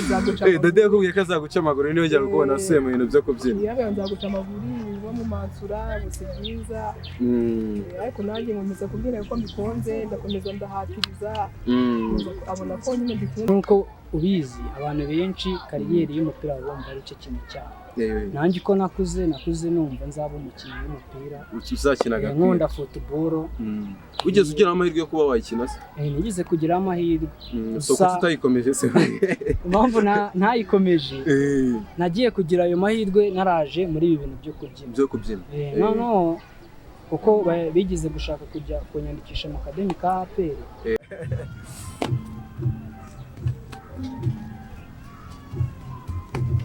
Nzaguca Eh, Dade yakubwiye ko azaguca amaguru niyo njya kukubona asuye mu bintu byo kubyina. Yabaye nzaguca amaguru uba mu mansura gusa byiza. Ariko nanjye nkomeza kubyina kuko mbikunze, ndakomeza ndahatiriza, abona ko nyine mbikunze. Nk'uko ubizi, abantu benshi career y'umupira bumva ari cyo kintu cyabo. Nanjye uko nakuze numva nzaba umukinnyi w'umupira. Uzakina agapira. Nkunda football. Wigeze ugira amahirwe yo kuba wayikina se? Nigeze kugira amahirwe. So kuki utayikomeje se? Impamvu ntayikomeje, nagiye kugira ayo mahirwe naraje muri ibi bintu byo kubyina. Byo kubyina. Noneho kuko bigeze gushaka kujya kunyandikisha mu academy ka APR.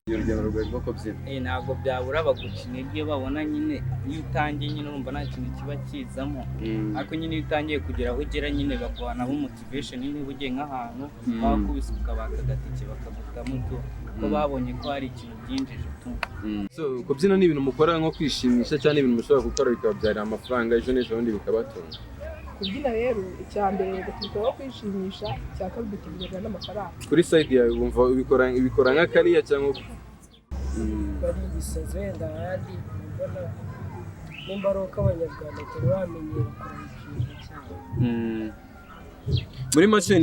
Urugendo rwawe rwo kubyina. Ntabwo byabura baguca intege iyo babona nyine iyo utangiye nyine urumva nta kintu kiba kizamo, ariko nyine iyo utangiye kugera aho ugera nyine baguhanaho motivation. Niba ugiye nk'ahantu bakubise ukabaka agatike bakagutamo tu ko babonye ko hari ikintu byinjije tu. So kubyina ni ibintu mukora nko kwishimisha cyangwa ibintu mushobora gukora bikababyarira amafaranga ejo n'ejo bundi bikabatunga? Kubyina rero, icya mbere tubikora kwishimisha, icya kabiri tubikorera n'amafaranga. Kuri side yawe wumva ubikora nka career cyangwa? Bari ibisazi wenda, ahandi mbona nimba ari uko Abanyarwanda turi bamenyera kureba ikintu cyabo. Muri make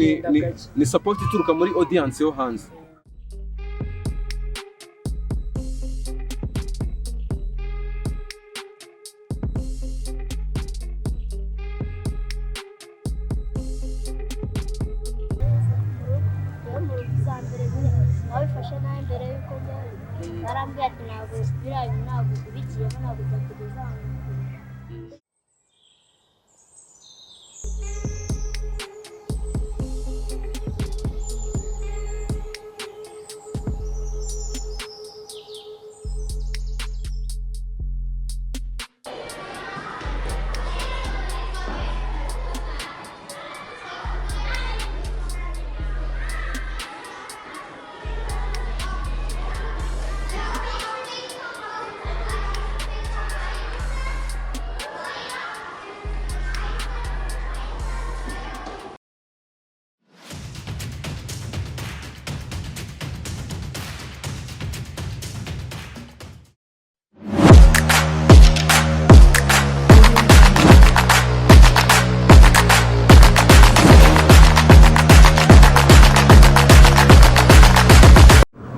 ni support ituruka muri audience yo hanze. Rero mu rugo iza mbere nyine babifashe nabi mbere y'uko njyayo, barambwira ati ntabwo biriya bintu, ntabwo ubigiyemo ntabwo byakugeza ahantu kure.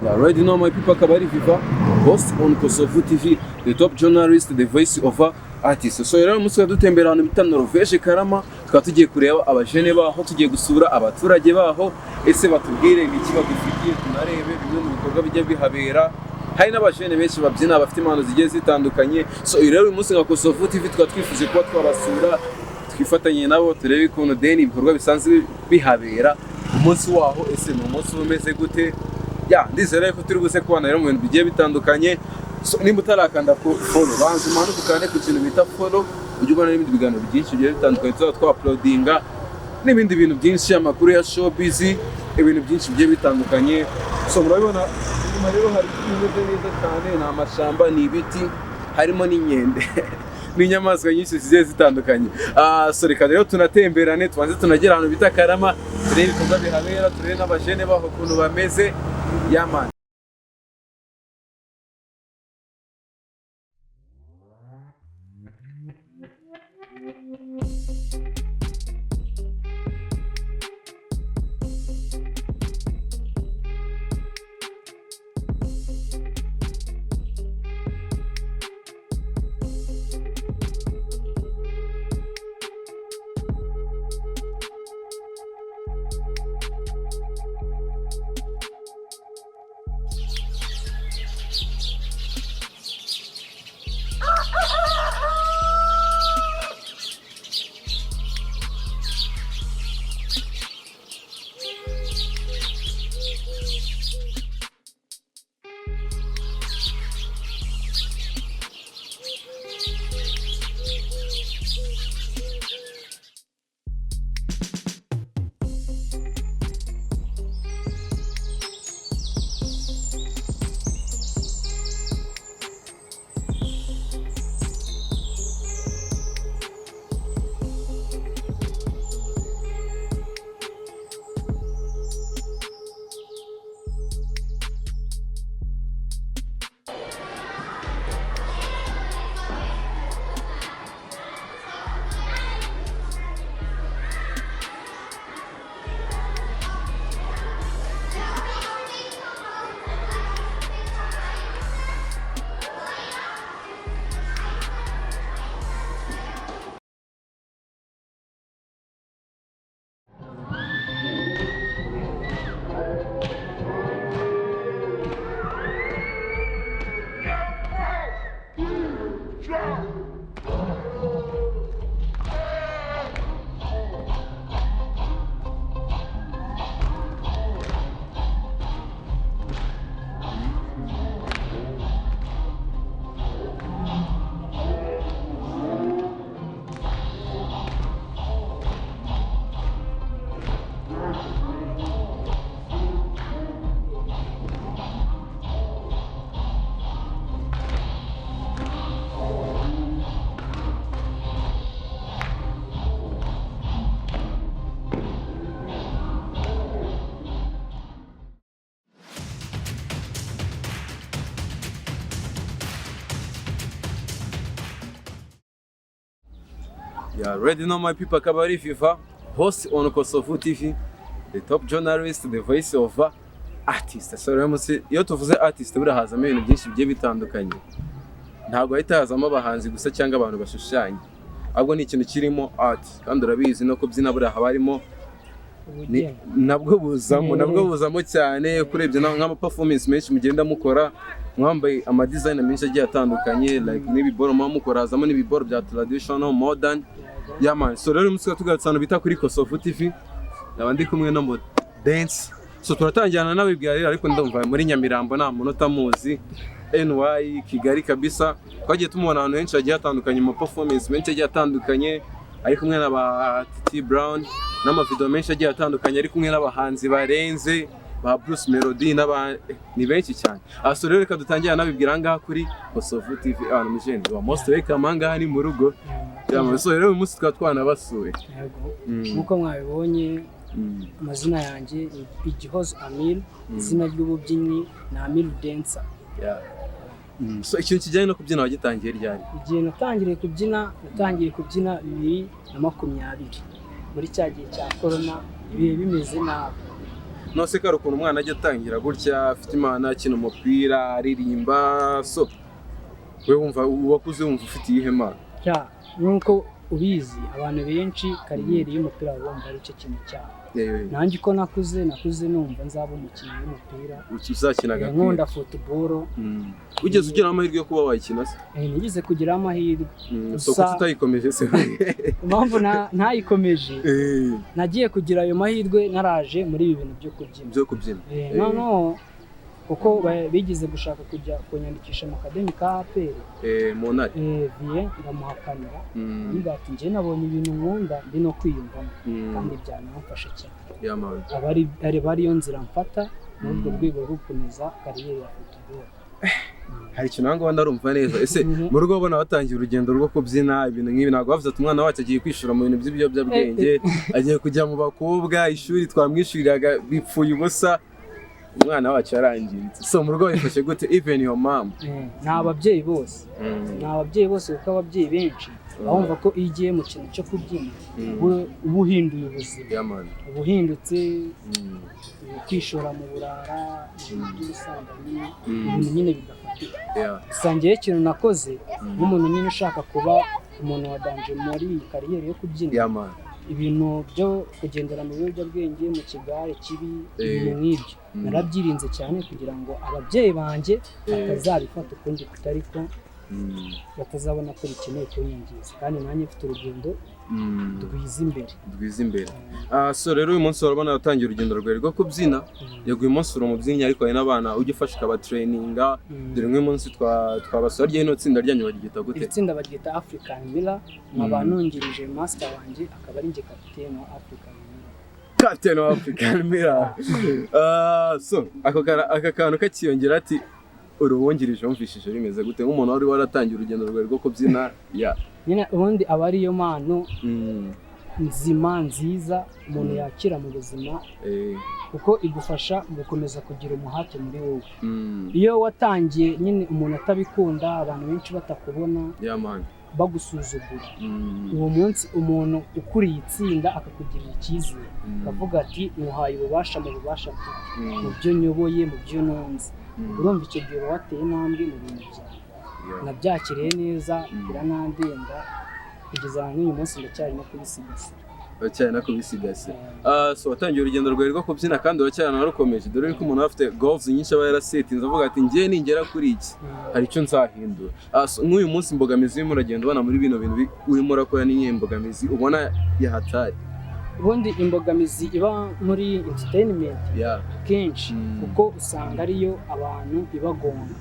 Yeah, right now my people, akaba ari Viva host on Kosovo TV, the top journalist, the voice of artist. So rero umunsi tukaba dutembera ahantu bita Norvège Karama, tukaba tugiye kureba abajene baho, tugiye gusura abaturage baho, ese batubwire ni iki badufitiye, tunarebe bimwe mu bikorwa bijya bihabera. Hari n'abajene benshi babyina bafite impano zigiye zitandukanye. So rero uyu munsi nka Kosovo TV tukaba twifuje kuba twabasura, twifatanye nabo, turebe ukuntu deni ibikorwa bisanzwe bihabera umunsi waho, ese ni umunsi uba umeze gute? Ya, ndizera ko turi buze kubana rero mu bintu bigiye bitandukanye. So, nimba utarakanda ku follow, banza umanuke ukande ku kintu bita follow, ujye ubona n'ibindi biganiro byinshi bigiye bitandukanye tuzaba twa-uploadinga n'ibindi bintu byinshi, amakuru ya showbiz, ibintu byinshi bigiye bitandukanye. So murabibona inyuma rero hari ibiti bimeze neza cyane, ni amashyamba, ni ibiti, harimo n'inkende n'inyamaswa nyinshi zigiye zitandukanye. So reka rero tunatemberane, tubanze tunagera ahantu bita Karama, turebe ibikorwa bihabera, turebe n'abajene baho ukuntu bameze. Yeah, man. Yeah, ready now my people, akaba ari Viva, host on Kosovo TV, the top journalist, the voice of artist. So rero munsi iyo tuvuze artist buriya hazamo ibintu byinshi bigiye bitandukanye. Ntabwo hahita hazamo abahanzi gusa cyangwa abantu bashushanya, ahubwo ni ikintu kirimo art, kandi urabizi no kubyina buriya haba harimo Ubugeni. Nabwo buzamo, nabwo buzamo cyane. Kurebye nk'ama performance menshi mugenda mukora, mwambaye ama design menshi agiye atandukanye, like n'ibiboro muba mukora, hazamo n'ibiboro bya traditional, modern. Yeah man, so rero uyu munsi tukaba tugarutse ahantu bita kuri Kosovo TV, nkaba ndi kumwe no mu dance. So turatangirana n'abibwira rero, ariko ndumva muri Nyamirambo nta muntu utamuzi, NY Kigali kabisa. Twagiye tumubona ahantu henshi hagiye hatandukanye, mu performance menshi agiye atandukanye, ari kumwe na ba Titi Brown, n'amavideo menshi agiye atandukanye, ari kumwe n'abahanzi barenze ba Bruce Melody n'aba ni benshi cyane. Aha, so rero reka dutangire nabibwira aha ngaha kuri Kosovo TV. Abantu mujeni wa most welcome, aha ngaha ni mu rugo. Yeah, man. So rero uyu munsi tukaba twanabasuye. Yego. Nk'uko mwabibonye, amazina yanjye ni Igihozo Amir, izina ry'ububyinnyi ni Amir Dancer. Yeah. So ikintu kijyanye no kubyina wagitangiye ryari? Igihe natangiriye kubyina 2020, muri cya gihe cya korona, ibihe bimeze nabi. Nose kari ukuntu umwana ajya atangira gutya afite imana, akina umupira, aririmba, so we wumva wakuze wumva ufite iyihe mpano? Ya, nk'uko ubizi, abantu benshi career y'umupira bumva ari cyo kintu cyabo. Nanjye uko nakuze numva nzaba umukinnyi w'umupira. Uzakina agapira? Nkunda football. Wigeze ugira amahirwe yo kuba wayikina se? Nigeze kugira amahirwe. So kuki utayikomeje se? Impamvu ntayikomeje, nagiye kugira ayo mahirwe naraje muri ibi bintu byo kubyina. Byo kubyina. Noneho kuko bigeze gushaka kujya kunyandikisha mu academy ka APR. Mu ntare. Viye ndamuhakanira, ndavuga ati njye nabonye ibintu nkunda, ndi no kwiyumvamo, kandi byanamfasha cyane. Yeah, man. Aba ariyo nzira mfata muri urwo rwego rwo gukomeza career ya football. Hari ikintu aho ngaho ndarumva neza. Ese mu rugo babona batangiye urugendo rwo kubyina, ibintu nk'ibi, ntabwo bavuze ati umwana wacu agiye kwishora mu bintu by'ibiyobyabwenge, agiye kujya mu bakobwa, ishuri twamwishyuriraga bipfuye ubusa, umwana wacu yarangiritse? So mu rugo babifashe gute, even your mom? Ni ababyeyi bose, ni ababyeyi bose, kuko ababyeyi benshi bumva ko iyo ugiye mu kintu cyo kubyina uba uhinduye ubuzima, Yeah, man. uba uhindutse, kwishora mu burara, mu bintu by'ubusambanyi, ibintu nyine bidafatika. Gusa njyewe ikintu nakoze nk'umuntu nyine ushaka kuba umuntu wa danger muri iyi career yo kubyina, Yeah, man. ibintu byo kugendera mu biyobyabwenge, mu kigare kibi, ibintu nk'ibyo, narabyirinze cyane kugira ngo ababyeyi banjye batazabifata ukundi kutari ko, batazabona ko bikeneye kunyangiza, kandi nanjye mfite urugendo rwiza imbere. Rwiza imbere. Ah, so rero uyu munsi urabona watangiye urugendo rwawe rwo kubyina. Yego, uyu munsi uri umubyinnyi, ariko hari n'abana ujya ufasha ukabatraininga. Dore nk'uyu munsi twabasura rya ino tsinda ryanyu baryita gute? Iri tsinda baryita African Mirror, nkaba nungirije master wanjye, akaba ari njye kapitene wa African Mirror. Captain wa African Mirror. Ah, so aka kantu kakiyongera ati uri uwungirije, wumvishije bimeze gute nk'umuntu wari waratangiye urugendo rwawe rwo kubyina ya? Nyine ubundi aba ariyo mpano nzima nziza umuntu yakira mu buzima, kuko igufasha gukomeza kugira umuhate muri wowe. Iyo watangiye nyine umuntu atabikunda, abantu benshi batakubona, Yeah, man. bagusuzugura, uwo munsi umuntu ukuriye itsinda akakugirira icyizere, akavuga ati muhaye ububasha mu bubasha mfite, mu byo nyoboye, mu byo nunze, urumva icyo gihe uba wateye intambwe mu bintu byawe. Nabyakiriye neza, biranandenga, kugeza n'uyu munsi ndacyari no kubisigasira. Uracyari no kubisigasira. Ah, so watangiye urugendo rwawe rwo kubyina kandi uracyaranarukomeje. Dore ko umuntu aba afite goals nyinshi, aba yarasetinze avuga ati njye ningera kuri iki hari icyo nzahindura. Ah, so nk'uyu munsi imbogamizi urimo uragenda ubona muri bino bintu urimo urakora ni iyihe mbogamizi ubona yahatari? Ubundi imbogamizi iba muri entertainment kenshi, kuko usanga ariyo abantu ibagonga,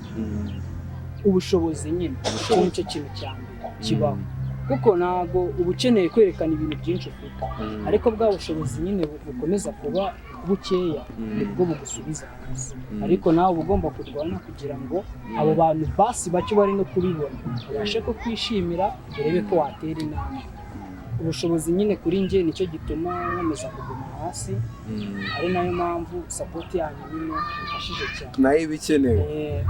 ubushobozi nyine. Ubushobozi. Kuko nicyo kintu cya mbere kibaho, kuko ntabwo uba ukeneye kwerekana ibintu byinshi ufite, ariko bwa bushobozi nyine bukomeza kuba bukeya, nibwo bugusubiza hasi. Ariko nawe uba ugomba kurwana kugira ngo abo bantu basi bake bari no kubibona babashe kukwishimira, urebe ko watera intambwe. Ubushobozi nyine kuri njye nicyo gituma nkomeza kuguma hasi, ari nayo mpamvu support yanyu nyine imfashije cyane. Nayo iba ikenewe. Eh.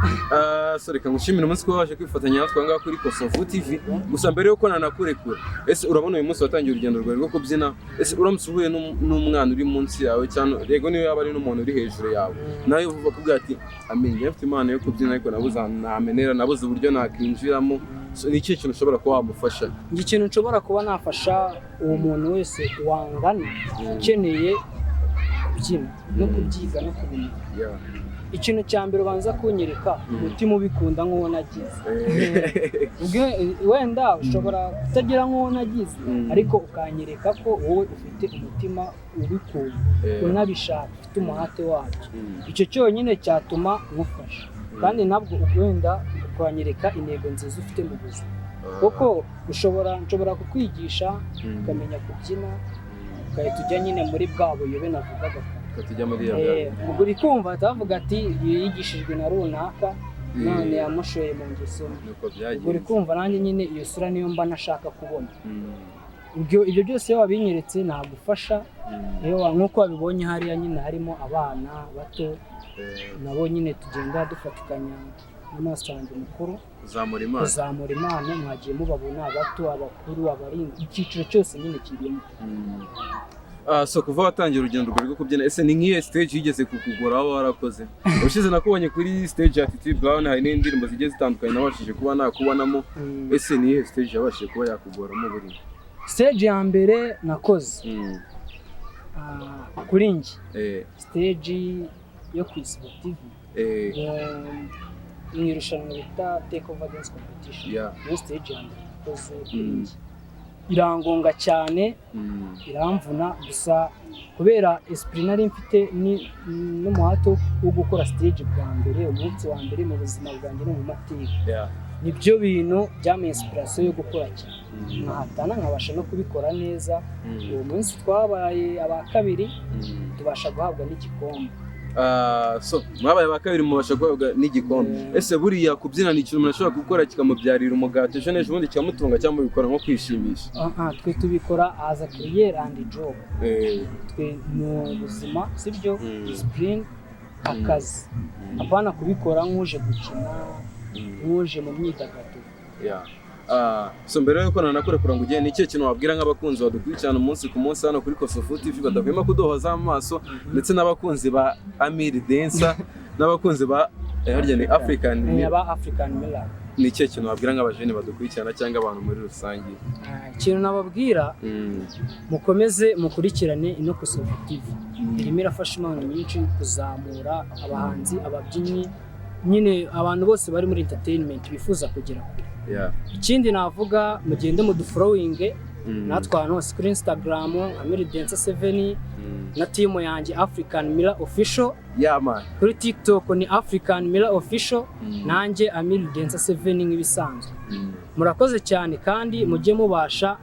So reka ngushimire umunsi kuba waje kwifatanya natwe aha ngaha kuri Kosovo TV. Gusa mbere yuko nanakurekura, ese urabona uyu munsi watangiye urugendo rwawe rwo kubyina, ese uramutse uhuye n'umwana uri munsi yawe, cyangwa yego niyo yaba ari n'umuntu uri hejuru yawe, nawe bakubwira ati amenye afite impano yo kubyina ariko nabuze ahantu namenera, nabuze uburyo nakinjiramo. So, ni ikihe kintu ushobora kuba wamufasha? Njye ikintu nshobora kuba nafasha uwo muntu wese wangana ukeneye kubyina no kubyiga no kubimenya, ikintu cya mbere ubanza kunyereka umutima ubikunda nk'uwo nagize. Ubwo wenda ushobora kutagira nk'uwo nagize, ariko ukanyereka ko wowe ufite umutima ubikunda, unabishaka, ufite umuhate wabyo. Icyo cyonyine cyatuma ngufasha, kandi nabwo wenda ukanyereka intego nziza ufite mu buzima, kuko nshobora kukwigisha ukamenya kubyina, ugahita ujya nyine muri bwa buyobe navugaga kare. Tujya muri iyo Ubwo uri kumva bahita ati yigishijwe na runaka none yamushoye mu ngeso mbi. Nuko Ubwo uri byagenze. kumva nanjye nyine iyo sura niyo mba nashaka kubona. Ibyo byose iyo wabinyeretse nagufasha. Nk'uko wabibonye hariya nyine harimo abana bato, nabo nyine tugenda dufatikanya na master wanjye mukuru kuzamura impano. Kuzamura impano. Mwagiye mubabona, abato, abakuru, abarinda, icyiciro cyose nyine kirimo. So kuva watangira urugendo rwawe rwo kubyina, ese ni nk'iyo stage yigeze kukugora waba warakoze? Ubushize nakubonye kuri stage ya Titi Brown, hari n'indirimbo zigiye zitandukanye nabashije kuba nakubonamo. Ese ni iyihe stage yabashije kuba yakugoramo buriya? Stage ya mbere nakoze, kuri njye, stage yo ku Isibo TV, mu irushanwa bita Take Over Dance Competition, niyo stage ya mbere nakoze kuri njye, irangonga cyane, iramvuna. Gusa kubera esprit nari mfite n'umuhate wo gukora stage bwa mbere, umunsi wa mbere mu buzima bwanjye no mu mateka, nibyo bintu byampaye inspiration yo gukora cyane, nkahatana, nkabasha no kubikora neza. Uwo munsi twabaye aba kabiri, tubasha guhabwa n'igikombe. So mwabaye aba kabiri, mubasha guhabwa n'igikombe. Ese buriya kubyina ni ikintu umuntu ashobora gukora kikamubyarira umugati ejo n'ejo bundi kikamutunga, cyangwa mubikora nko kwishimisha? Twe tubikora as a career and job. Twe ni ubuzima, sibyo? Discipline, akazi, apana kubikora nk'uje gukina, nk'uje mu myidagaduro. Yeah. So mbere yuko nanakurekura ngo ugende, ni ikihe kintu wabwira nk'abakunzi badukurikirana umunsi ku munsi hano kuri Kosovo TV badahwema kuduhoza amaso, ndetse n'abakunzi ba Amir Dancer n'abakunzi ba harya ni African Ni aba African Miracle. Ni ikihe kintu wabwira nk'abajene badukurikirana cyangwa abantu muri rusange? Ikintu nababwira, mukomeze mukurikirane ino Kosovo TV, irimo irafasha impano nyinshi kuzamura abahanzi, ababyinnyi, nyine abantu bose bari muri entertainment bifuza kugera kure. Ikindi navuga, mugende mudufollowinge natwe ahantu hose kuri Instagram Amir Dancer 7, na team yanjye African Mira Official. Yeah, man. Kuri TikTok ni African Mira Official, nanjye Amir Dancer 7 nk'ibisanzwe. Murakoze cyane, kandi mujye mubasha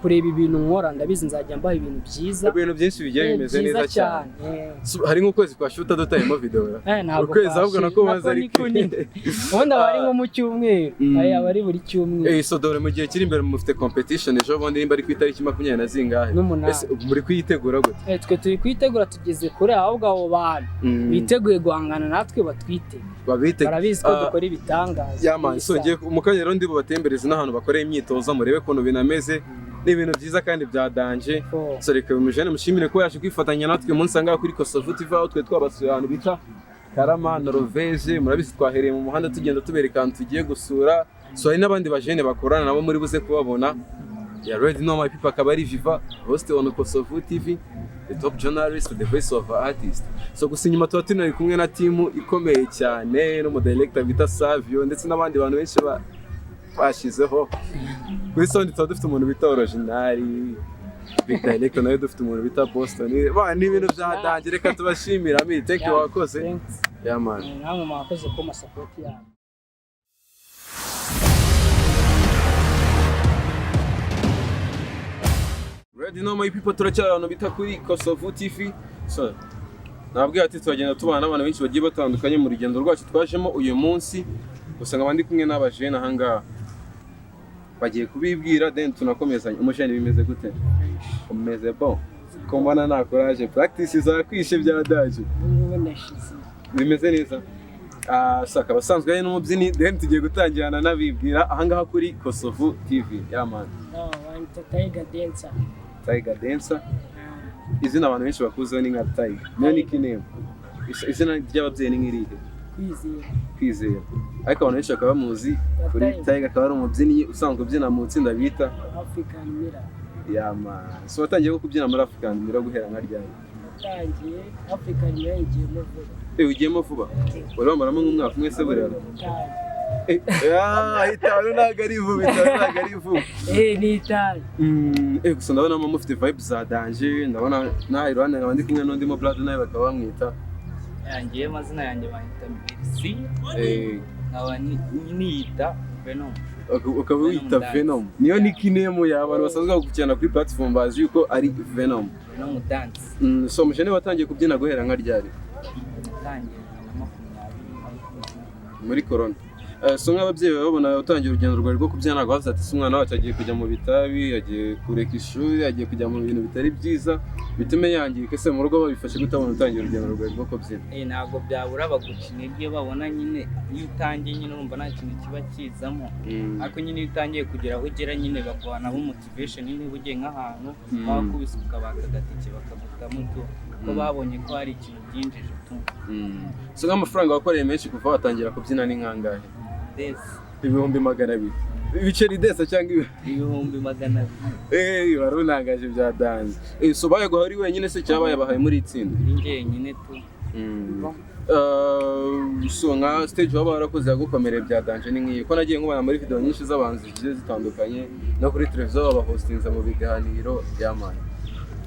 kureba ibintu nkora, ndabizi nzajya mbaha ibintu byiza. Ibintu byinshi bigiye bimeze byiza neza cyane. Eh. So, hari nk'ukwezi kwa shuta dutayemo video? Ntabwo Ukwezi ahubwo kwashira. nako maze Nako ari ni kunini. Ubundi aba ari nko mu cyumweru. Aya aba ari buri cyumweru. So dore mu gihe kiri imbere mufite competition ejo bundi, nimba ari ku itariki makumyabiri na zingahe? N'umunani. Ese ubu muri kuyitegura gute? Twe turi kuyitegura, tugeze kure, ahubwo abo bantu biteguye guhangana natwe batwite. Babite. Barabizi ko dukora ibitangaza. Yeah man, so ngiye mu kanya rero ndi bubatembereze n'ahantu bakoreye imyitozo, murebe ukuntu binameze. Ni ibintu byiza kandi bya danger. So reka mujene mushimire ko yaje kwifatanya natwe uyu munsi ahangaha kuri Kosovo TV, aho twe twabasuye ahantu bita Karama, Norvege. Murabizi twahereye mu muhanda tugenda tubereka ahantu tugiye gusura. So hari n'abandi bajene bakorana nabo muri buze kubabona. Ya ready know my people, akaba ari Viva host on Kosovo TV, the top journalist, the voice of artist. So gusa inyuma tuba tunari kumwe na team ikomeye cyane n'umudirector bita Savio, ndetse n'abandi bantu benshi bashyizeho. Kuri sound tuba dufite umuntu bita Original Big Director, nawe dufite umuntu bita Boston. Ba ni ibintu bya danger. Reka tubashimira. Amir, thank you, wakoze. Thanks. Yeah man. Namwe mwakoze kuma support yanyu. Ready now my people, turacyari ahantu bita kuri Kosovo TV. So nabwiye ati turagenda tubana n'abantu benshi bagiye batandukanye mu rugendo rwacu twajemo uyu munsi. Gusa nkaba ndi kumwe n'abajene aha ngaha, bagiye kubibwira then tunakomezanya. Umujene, bimeze gute? Umeze bon? Ko mbona nta courage, practice zakwishe bya daje. Ubu ngubu nashize. Bimeze neza. So akaba asanzwe ari n'umubyinnyi, then tugiye gutangirana n'abibwira ahangaha kuri Kosovu TV. Yeah man. No, banyita Tiger Dancer. Tiger Dancer. Izina abantu benshi bakuzeho ni nka Tiger. Niyo nickname. Izina ry'ababyeyi ni nk'irihe? Kwizera. Kwizera. Ariko abantu benshi bakaba bamuzi kuri Tiger, akaba ari umubyinnyi usanzwe ubyina mu itsinda bita African Mirror. Yeah man. So watangiye ko kubyina muri African Mirror guhera nka ryari? Natangiye African Mirror igiyemo vuba. Ugiyemo vuba? Wari wamaramo nk'umwaka umwe se buriya? 5. 5 ntabwo ari vuba, 5 ntabwo ari vuba. Ni 5. Gusa ndabona mufite vibe za danger, ndabona nawe iruhande nkaba ndi kumwe n'undi mo brother, nawe bakaba bamwita. Yanjye amazina yanjye banyita Merci, nkaba niyita Venom. Ukaba wita Venom. Niyo nickname ya abantu basanzwe bagukurikirana kuri platform, bazi yuko ari Venom. Venom Dance. So mujene, watangiye kubyina guhera nka ryari? Natangiye 2020. Muri corona. So nk'ababyeyi bawe babona utangiye urugendo rwawe rwo kubyina, ntabwo bavuze ati: "Se umwana wacu agiye kujya mu bitabi, agiye kureka ishuri, agiye kujya mu bintu bitari byiza bitume yangirika"? Ese mu rugo babifashe gute babona utangiye urugendo rwawe rwo kubyina? Ntabwo byabura baguca intege iyo babona nyine iyo utangiye nyine urumva nta kintu kiba kizamo, ariko nyine iyo utangiye kugera aho ugera nyine baguha nabo motivation. Niba ugiye nk'ahantu bakubise ukabaka agatike bakagutamo tu, kuko babonye ko hari ikintu byinjije tu. So nk'amafaranga wakoreye menshi kuva watangira kubyina ni nkangahe? Desi. 200,000 ibiceri desa cyangwa 200,000. Wari unangaje bya danger. So bayaguha uri wenyine se cyangwa bayabahaye muri itsinda? Ni njyenyine tu. So nka stage waba warakoze yagukomereye bya danger ni nk'iyi, ko nagiye nkubona muri video nyinshi z'abahanzi zigiye zitandukanye, no kuri televiziyo babahostinza mu biganiro by'amani?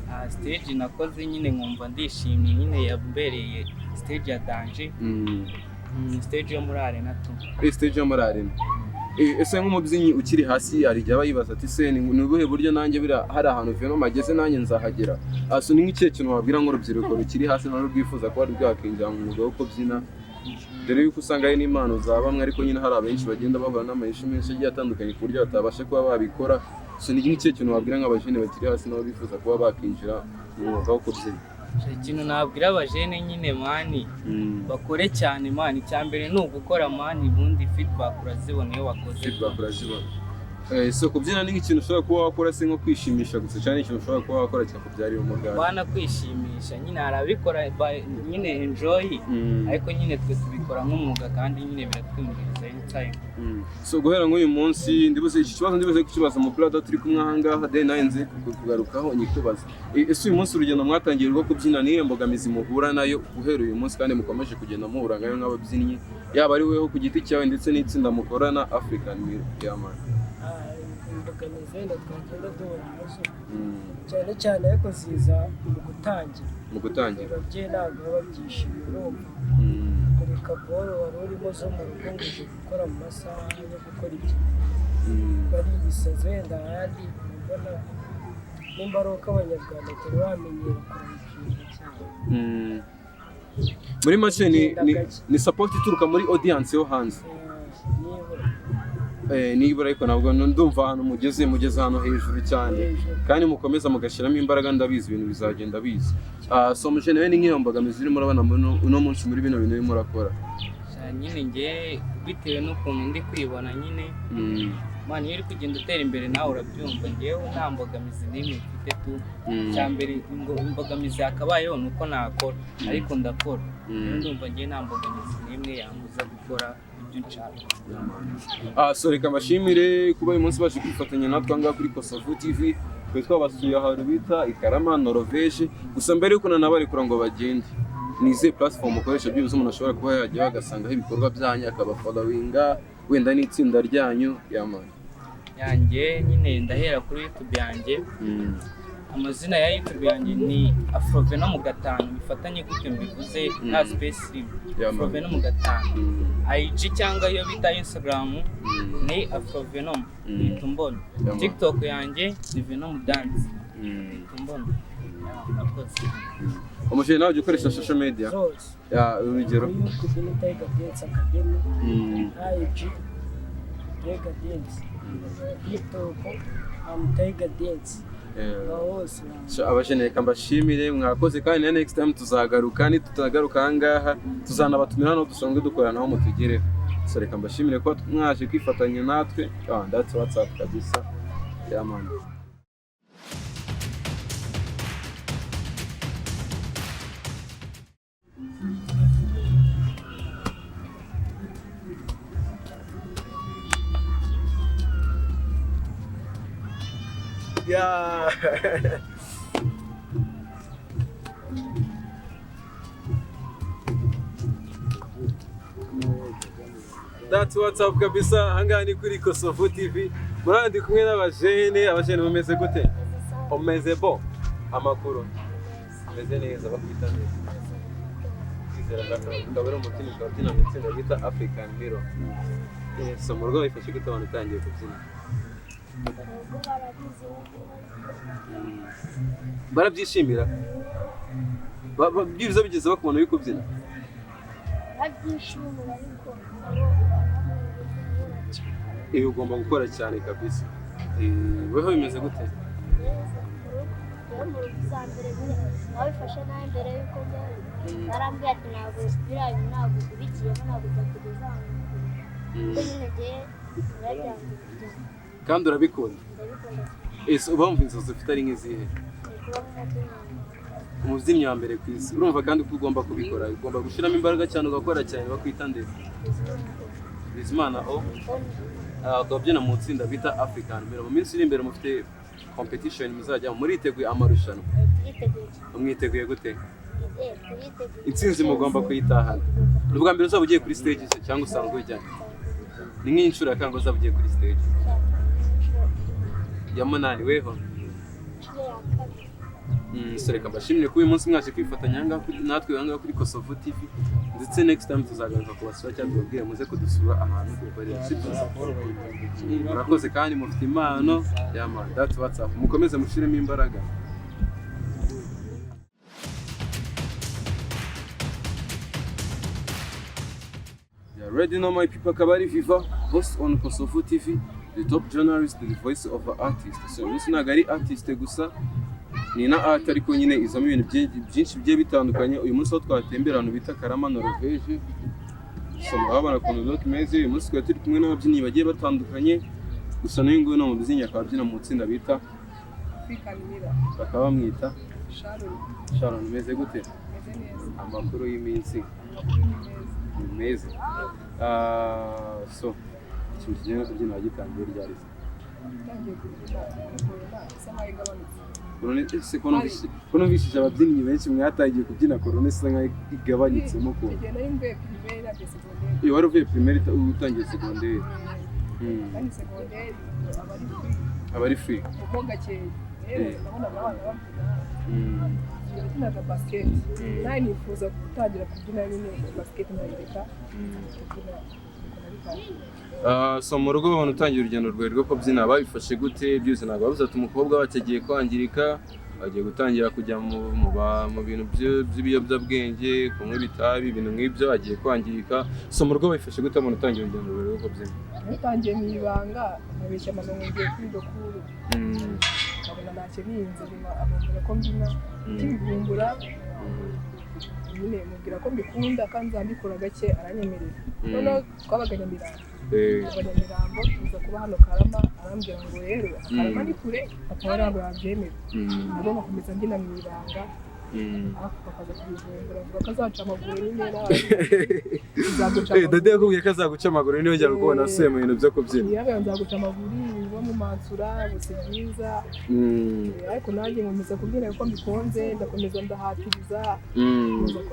Aha stage nakoze nyine nkumva ndishimye nyine, yambereye stage ya danger, stage yo muri arena tu. Stage yo muri arena. Ese nk'umubyinnyi ukiri hasi hari igihe aba yibaza ati: "Se ni ubuhe buryo nanjye biriya hari ahantu Venom ageze nanjye nzahagera?" So ni nk'ikihe kintu wabwira nk'urubyiruko rukiri hasi narwo rwifuza kuba rwakinjira mu mwuga wo kubyina, dore yuko usanga hari n'impano za bamwe, ariko nyine hari abenshi bagenda bahura n'amayishu menshi agiye atandukanye ku buryo batabasha kuba babikora? So ni nk'ikihe kintu wabwira nk'abajene bakiri hasi nabo bifuza kuba bakinjira mu mwuga wo kubyina? Ikintu nabwira abajene nyine man, bakore cyane man. Icya mbere ni ugukora man, ubundi feedback urazibona iyo wakoze. Feedback urazibona. So kubyina ni nk'ikintu ushobora kuba wakora se nko kwishimisha gusa, cyane ikintu ushobora kuba wakora kikakubyarira umugati? Bana kwishimisha nyine, hari ababikora nyine enjoy, ariko nyine twe tubikora nk'umwuga kandi nyine biratwinjiriza anytime. So guhera nk'uyu munsi, ndibuze iki kibazo, ndibuze kukibaza mu brother turi kumwe aha ngaha, then nawe nzi kugarukaho nyikubaza. Ese uyu munsi urugendo mwatangiye rwo kubyina, niyo mbogamizi muhura nayo guhera uyu munsi kandi mukomeje kugenda muhura nayo nk'ababyinnyi, yaba ari weho ku giti cyawe ndetse n'itsinda mukorana African Mirror? Yeah man. Imbogamizi wenda twagenda duhura nazo cyane cyane ariko ziza mu gutangira. Mu gutangira. Ababyeyi ntabwo baba babyishimiye, urumva, kureka boro wari urimo zo mu rugo ngo uje gukora mu masaha yo gukora ibyo, bari ibisazi. Wenda ahandi mbona nimba ari uko Abanyarwanda turi bamenyera kureba cyane. Muri make ni support ituruka muri audience yo hanze. Nibura. Nibura, ariko ntabwo ndumva ahantu mugeze ahantu hejuru cyane. Hejuru. Kandi mukomeza mugashyiramo imbaraga, ndabizi ibintu bizagenda biza. So mujene, we ni nk'iyo mbogamizi urimo urabona muri uno munsi muri bino bintu urimo urakora? Sha, nyine njye bitewe n'ukuntu ndi kwibona nyine, man, iyo uri kugenda utera imbere nawe urabyumva, njyewe nta mbogamizi n'imwe mfite tu. Icya mbere imbogamizi yakabayeho ni uko nakora, ariko ndakora. Rero ndumva njyewe nta mbogamizi n'imwe yambuza gukora ibyo nshaka. So reka mbashimire kuba uyu munsi baje kwifatanya natwe aha ngaha kuri Kosovu TV. Twe twabasuye ahantu bita i Karama, Norvège. Gusa mbere yuko nanabarekura ngo bagende, ni izihe platform mukoresha byibuze umuntu ashobora kuba yajyaho agasangaho ibikorwa byanyu, akabafollowinga, wenda n'itsinda ryanyu? Yeah man. Yanjye nyine ndahera kuri YouTube yanjye. Amazina ya YouTube yanjye ni Afrovenom 5, bifatanye gutyo mbivuze nta space irimo. Yeah man. Afrovenom 5. IG cyangwa iyo bita Instagram ni Afrovenom, uhita umbona. Yeah man. TikTok yanjye ni Venom Dance, uhita umbona. Yeah, murakoze. Umujene, nawe ujya ukoresha social media? Zose. Ya, urugero? Kuri YouTube ni Tiger Dance Academy, IG Tiger Dance, TikTok am Tiger Dance. Aho hose. So, abajene reka mbashimire, mwakoze, kandi na next time tuzagaruka. Nitutagaruka aha ngaha tuzanabatumira hano dusanzwe dukorana mutugereho. So reka mbashimire ko mwaje kwifatanya natwe. That's what's up kabisa. Yeah man. Yeah. That's what's up kabisa. Ahangaha ni kuri Kosovo TV. Murabona ndi kumwe n'abajene. Abajene mumeze gute? Umeze bo? Amakuru meze neza, bakwita neza. Kwizera ukaba uri umubyinnyi, ukaba ubyina mu itsinda ryitwa African Mirror. So mu rugo bifashe gute abantu utangiye kubyina? Ubwo barabizi. Barabyishimira? Byibuze bigeze bakubona uri kubyina? Babyishimira, ariko Ibi ugomba gukora cyane kabisa. Weho bimeze gute? Neza mu rugo, mu rugo za mbere nyine babifashe nabi mbere y'uko njyayo barambwira ati ntabwo biriya bintu ntabwo ubigiyemo ntabwo byakugeza ahantu kure, kuko nyine ngewe narabyanze kujyamo. Kandi urabikunda? Ndabikunda cyane. Ese uba wumva inzozi ufite ari nk'izihe? Ni kuba umubyinnyi. Umubyinnyi wa mbere ku isi. Urumva kandi ko ugomba kubikora, ugomba gushyiramo imbaraga cyane, ugakora cyane. Bakwita nde? Bizimana o ukaba ubyina mu itsinda bita African Mirror. Mu minsi iri imbere mufite competition muzajya, muriteguye amarushanwa? Turiteguye cyane. Mwiteguye gute? Turiteguye. Intsinzi mugomba kuyitahana. Ni ubwa mbere uzaba ugiye kuri stage se cyangwa usanzwe ujyana? Ni nk'inshuro ya kangahe uzaba ugiye kuri stage? Ya munani. Weho? Inshuro ya kabiri. So reka mbashimire kuba uyu munsi mwaje kwifatanya ahangaha natwe ahangaha kuri Kosovo TV, ndetse next time tuzagaruka kubasura cyangwa tubabwire muze kudusura ahantu dukorera, sibyo? Murakoze kandi mufite impano ya man. That's what's up. Mukomeze mushyiremo imbaraga. Yeah, ready now my people, akaba ari Viva host on Kosovo TV, the top journalist, the voice of artist. So uyu munsi ntabwo ari artist gusa, ni na art, ariko nyine izamo ibintu byinshi bigiye bitandukanye. Uyu munsi aho twatembera ahantu bita Karama Norvege, so murabona ukuntu biba bimeze. Uyu munsi twari turi kumwe n'ababyinnyi bagiye batandukanye, gusa n'uyu nguyu ni umubyinnyi, akaba abyina mu itsinda bita African Mirror. Bakaba bamwita Sharon. Sharon. Umeze gute? Meze neza. Amakuru y'iminsi? Amakuru ni meza. Ni meza. So ikintu kijyanye no kubyina wagitangiye ryari se? Utangiye kubyina muri corona isa nkaho igabanutse. Corona ese ko numvishije ababyinnyi benshi mwatangiye kubyina corona isa nkaho igabanyutsemo ukuntu? Igihe nari mvuye primaire na segonderi. Iyo wari uvuye primaire utangiye segonderi. Kandi segonderi aba ari free. Aba ari free. Kuko gakeya rero nabonaga abana babyina. Nabyinaga basket, nawe nifuza gutangira kubyina nyine basket, ndayireka kubyina, nuko nabitangiye. So mu rugo babona utangiye urugendo rwawe rwo kubyina babifashe gute? Byose ntabwo bavuze ati umukobwa wacu agiye kwangirika, agiye gutangira kujya mu bintu by'ibiyobyabwenge, kunywa ibitabi, ibintu nk'ibyo, agiye kwangirika. So mu rugo babifashe gute babona utangiye urugendo rwawe rwo kubyina? Nabitangiye mu ibanga, nkabeshya mama ngo ngiye kwiga kuru, nkabona ntacyo birinze. Nyuma amubwira ko mbyina, nkibivumbura nyine mubwira ko mbikunda kandi nzabikora gake, aranyemerera. Noneho twabaga Nyamirambo, kuva Nyamirambo tuza kuba hano Karama, arambwira ngo rero Karama ni kure, papa we ntabwo yabyemera. Ubwo nkakomeza mbyina mu ibanga, ariko bakaza kubivumbura, avuga ko azaca amaguru nyine, nawe nzaguca Dade amaguru. yakubwiye ko azaguca amaguru niyo yongera kukubona asuye mu bintu byo kubyina? Yabaye nzaguca amaguru, biva mu mansura gusa byiza. Ariko nanjye nkomeza kubyina kuko mbikunze, ndakomeza ndahatiriza,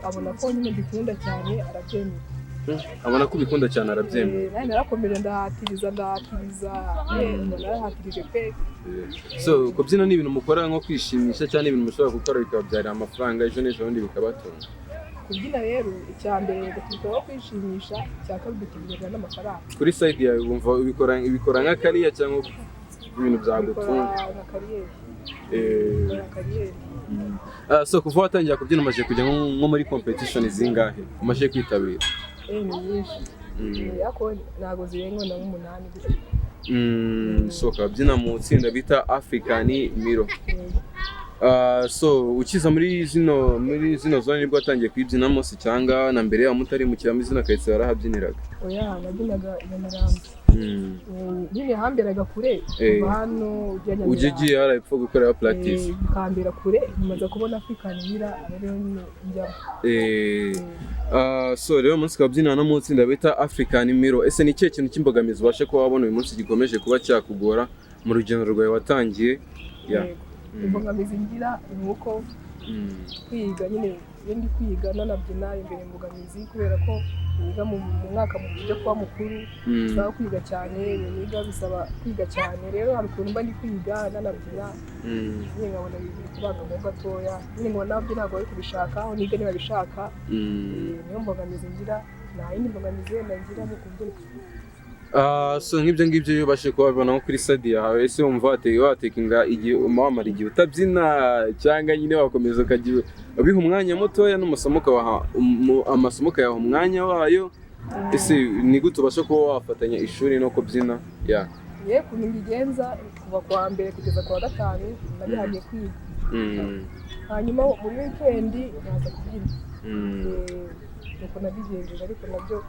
abona ko nyine mbikunda cyane, arabyemera. Abona ko ubikunda cyane arabyemera. Nanjye narakomeje ndahatiriza ndahatiriza, mbona narahatirije pe. So kubyina ni ibintu mukora nko kwishimisha cyangwa ibintu mushobora gukora bikababyarira amafaranga ejo n'ejo bundi bikabatunga? Kubyina rero, icya mbere tubikora kwishimisha, icya kabiri tubikorera n'amafaranga. Kuri side yawe wumva ubikora nka career cyangwa ibintu byagutunga? Bikora nka career. Bikora nka career. So kuva watangira kubyina umaze kujya nko muri competition zingahe umaze kwitabira? Ni nyinshi. Ariko ntabwo zirenga na nk'umunani gutyo. So ukaba ubyina mu itsinda bita African Miro. So ukiza muri zino zone nibwo watangiye kuyibyinamo se, cyangwa na mbere yaho mutari mu muri zino karitsiye warahabyiniraga? Oya, nabyinaga i Nyamirambo. Nyine hamberaga kure kuva hano ujya Ujya Nyamirambo. ugiye hariya epfo gukorera practice. Bikambera kure, nmaze kubona African Mira aba ariyo nyine njyamo. So rero umunsi ukaba ubyinana no mu itsinda bita African Miro. Ese ni ikihe kintu cy'imbogamizi ubashe kuba wabona uyu munsi gikomeje kuba cyakugora mu rugendo rwawe watangiye? Yeah. Yego. Imbogamizi ngira ni uko kwiga nyine, iyo ndi kwiga nanabyina imbere imbogamizi, kubera ko niga mu mwaka mu byo kuba mukuru, bisaba kwiga cyane. Ibintu niga bisaba kwiga cyane. Rero hari ukuntu mba ndi kwiga nanabyina, nyine nkabona biri kubangamaho gatoya, nyine nkabona nabyo ntabwo bari kubishaka, aho niga ntibabishaka. Niyo mbogamizi ngira, nta yindi mbogamizi wenda ngira mu kubyina. So nk'ibyo ngibyo iyo ubashe kuba wabibona nko kuri side yawe, ese wumva watekinga igihe wamara igihe utabyina, cyangwa nyine wakomeza ukajya ubiha umwanya mutoya n'amasomo ukabaha amasomo ukayaha umwanya wayo? Ese ni gute ubasha kuba wafatanya ishuri no kubyina? Yeah. Ye, ukuntu mbigenza, kuva ku wa mbere kugeza ku wa gatanu nabihariye kwiga, hanyuma muri weekend nkaza kubyina. Nuko nabigenjeje, ariko nabyo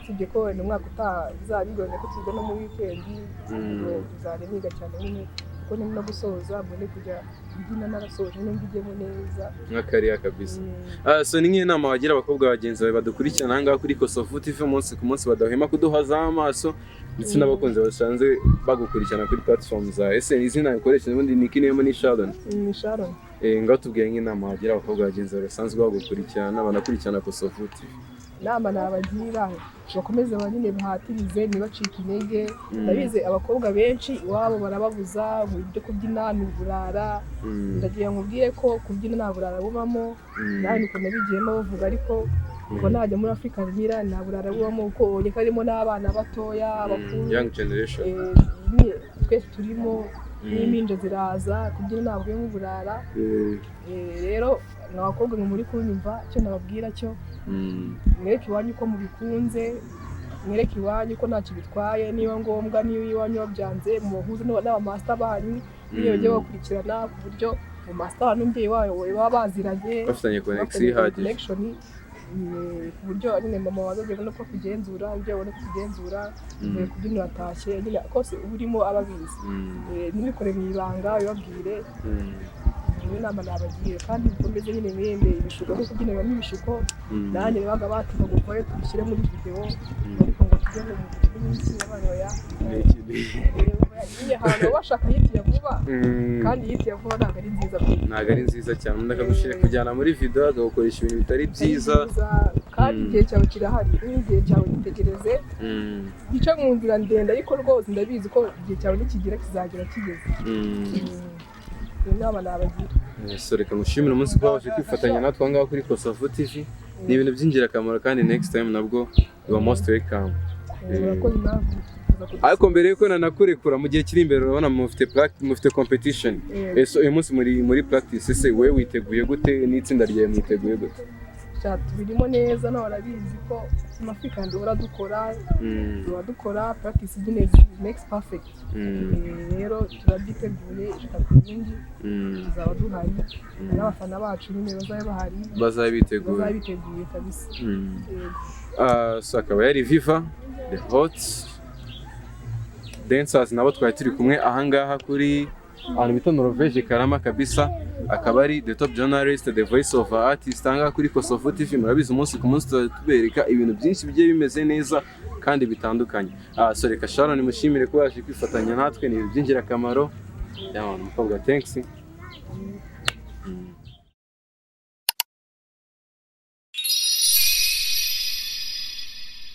usibye ko wenda umwaka utaha bizaba bigoranye ko twiga no muri weekend, ubwo nzajya niga cyane nyine, kuko ndimo no gusoza, mbone kujya mbyina narasoje mbigemo neza. Nka kariya kabisa. So ni nk'inama wagira abakobwa bagenzi bawe badukurikirana aha ngaha kuri Kosovu TV umunsi ku munsi, badahwema kuduhazaho amaso, ndetse n'abakunzi basanzwe bagukurikirana kuri platform zawe? Ese izina ukoresha ubundi ni nickname, ni Sharon? Ni Sharon. Ngaho tubwire nk'inama wagira abakobwa bagenzi bawe basanzwe bagukurikirana, banakurikirana Kosovu TV. Inama nabagira, bakomeze nyine bahatirize, ntibacike intege. Ndabizi abakobwa benshi iwabo barababuza ngo ibyo kubyina ni uburara. Ndagira ngo nkubwire ko kubyina nta burara bubamo. Nawe niko nabigiyemo bavuga, ariko kuva najya muri African Mira nta burara bubamo, kuko ubonye ko harimo n'abana batoya, abakuru. Young generation. Nyine twese turimo, n'impinja ziraza kubyina, ntabwo burimo uburara. Rero mwa bakobwa mwe muri kunyumva, icyo nababwira cyo, mwereke iwanyu ko mubikunze, mwereke iwanyu ko ntacyo bitwaye. Niba ngombwa, niba iwanyu babyanze, mubahuze n'abamaster banyu niyo bajya bakurikirana, ku buryo mu master wanyu n'umubyeyi wayo baba baziranye, bafitanye connection bafitanye ihagije. Connection, ku buryo nyine mama wawe azajya abona uko akugenzura, umubyeyi abona uko akugenzura, uvuye kubyina uratashye, nyine kose uba urimo aba abizi. Ntibikore mu ibanga, bibabwire. Niyo nama nabagira, kandi mukomeze nyine mwirinde ibishuko, kuko kubyina bibamo ibishuko. Nanjye babaga batuma ngo ukore tubishyire muri video, ariko ngo tujye ngo mu minsi abana oya. Nyine ahantu baba bashaka hit ya vuba, kandi hit ya vuba ntabwo ari nziza pe. Ntabwo ari nziza cyane. Umuntu akagushyira kujyana muri video, agakoresha ibintu bitari byiza. Kandi igihe cyawe kirahari, n'igihe cyawe gitegereze, gice mu nzira ndende, ariko rwose ndabizi ko igihe cyawe nikigera kizagera kigeze. Iyo nama nabagira. So reka ngushimire umunsi kuba wabashe kwifatanya natwe aha ngaha kuri Kosovo TV. Ni ibintu by'ingirakamaro, kandi next time nabwo you are most welcome. Urakoze nawe kuza kudusura. Ariko mbere yuko nanakurekura, mu gihe kiri imbere urabona mufite competition. Yego. So uyu munsi muri practice, ese wowe witeguye gute, n'itsinda ryawe mwiteguye gute? Sha, tubirimo neza, nawe barabizi ko Team African duhora dukora, duhora dukora practice nyine makes perfect. Rero turabyiteguye ijana ku yindi. Tuzaba duhari n'abafana bacu nyine bazabe bahari. Bazabe biteguye. Bazabe biteguye kabisa. Yego. So akaba yari Viva the hot dancers, nabo twari turi kumwe ahangaha kuri ahantu bita Norvege Karama kabisa. Akaba ari the top journalist, the voice of artist, ahangaha kuri Kosovo TV. Murabizi, umunsi ku munsi tuzajya tubereka ibintu byinshi bigiye bimeze neza kandi bitandukanye. So reka Sharon mushimire kuba yaje kwifatanya natwe, ni ibintu by'ingirakamaro. Yeah, mukobwa, thanks.